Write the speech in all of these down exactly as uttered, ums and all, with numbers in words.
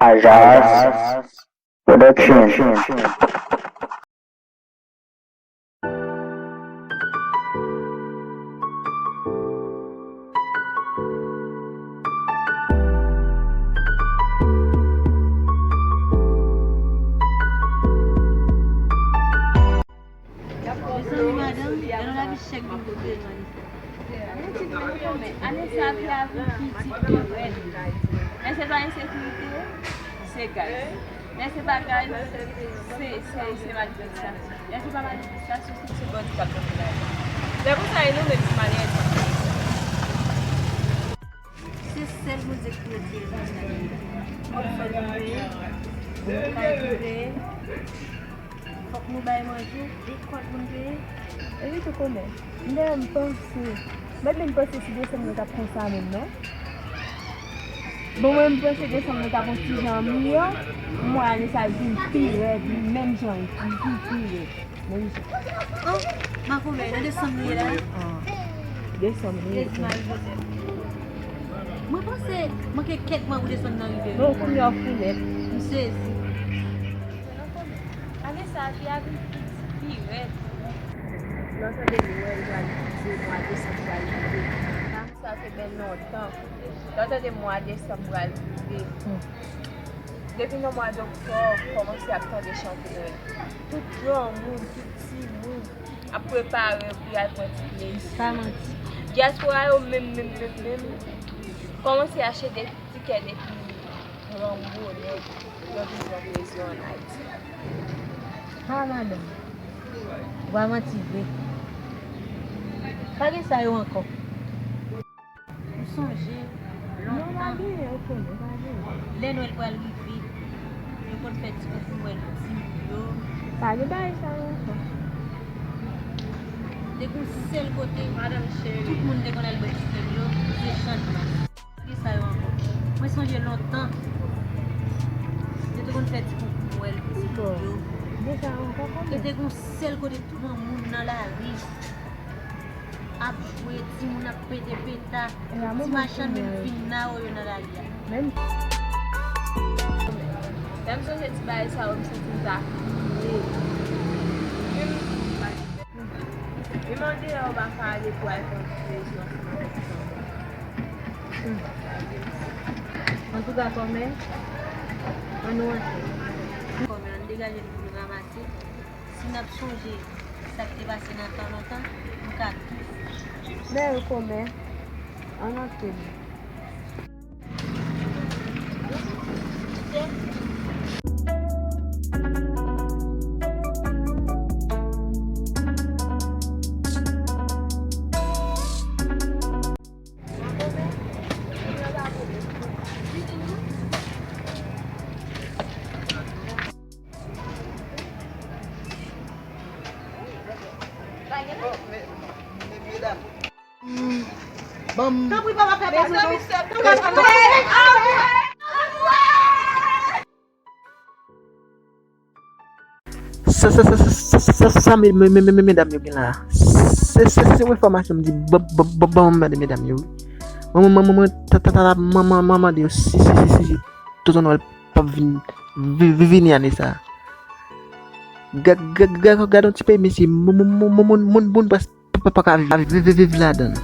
Ajas Production. Mezanmi, madanm, gade yon lavi chèk vin pou peye nou, Anissa. Anissa, vi a vin piti, pi rèd. Men se pa ensekirite, se gaz. Men se pa gaz, se, se, se manifestasyon. Lè se pa manifestasyon, se, se bandi k ap pote lajan. Lè konsa, e nou menm ki malerèz nan peyi sa. Se sèl Bondye ki retire nou nan peyi a. Fòk fè nou peye, kay pou peye, fòk nou bay manje, lekòl pou n peye. Epi tou kòmè, m dayè m panse, m pa t menm panse si desanm nan t ap konsa menm non. Bon, mwen m panse desanm nan t ap yon ti jan miyò, m wè ane sa vin pi rèd, vin menm jan, vin pi rèd. Menm jan. Oh, makomè, nan desanm li ye la? Ah, desanm li ye. Jezi Mari Jozèf. Mwen panse manke kèk mwa pou desanm nan rive. Non, kounye a w fou nèt. M sezi. Ane sa, vi a vin pi, pi rèd. Lè w tande nou wè l pral rive, mwa desanm pral rive. Sa se byen lontan. Lè w tande mwa desanm pral rive. Depi nan mwa doktè, w kòmanse ap tande chante yo. Tout granmoun, tout timoun ap prepare pou y al pran ti plezi. Pa manti. Dyaspora yo menm, menm, menm, menm, kòmanse achte de tikè depi gran bonè pou yo vin pran plezi ann Ayiti. Ha, madanm. Ou pa manti vre. Pa gen sa yo ankò. M sonje lontan, lè Nwèl pral rive, yo konn fè ti konkou Nwèl pou timoun yo. Pa gen bagay sa yo ankò. Te gon sèl kote tout moun te konn al bwè ti kèk yo, se Chanmas. Ki sa yo ankò? Mwen sonje lontan, yo te konn fè ti konkou Nwèl pou timoun yo. E te gon sèl kote granmoun nan lari ap jwe, timoun ap pete peta, ti machann menm fin nawo yo nan lari a. Lè m sonje ti bagay sa yo, m santi m ta kriye. Menm, menm andeyò, m pa ka ale pou al pran ti plezi ansanm avèk fanmi. Antouka, kòmè, ann nou antre. Kòmè, ann degaje n pou n ranmase. Si n ap sonje sa k te pase nan tan lontan, nou ka tou sonje. Dayè, kòmè, ann antre nou. Ban m. Tanpri, papa, fè pase non. Sa, sa, sa, sa, sa, sa, sa, me, me, me, me, me, medam yo gen la. Se, se, se yon enfòmasyon m di, ban, ban, ban, ban, medam yo. Mwen, mwen, mwen, mwen, ta, ta, ta, ta, mwen, mwen, mwen mande yo si, si, si, si, si, Tonton Nwèl p ap vin, vi-, vi-, vini ane sa. Ga-, ga-, ga-, gad yon ti peyi, mesye, moun, moun, moun, moun, moun, moun pras-, pa, pa, pa ka viv, viv, viv, viv ladan l.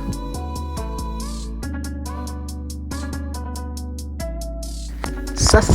Sa, sa,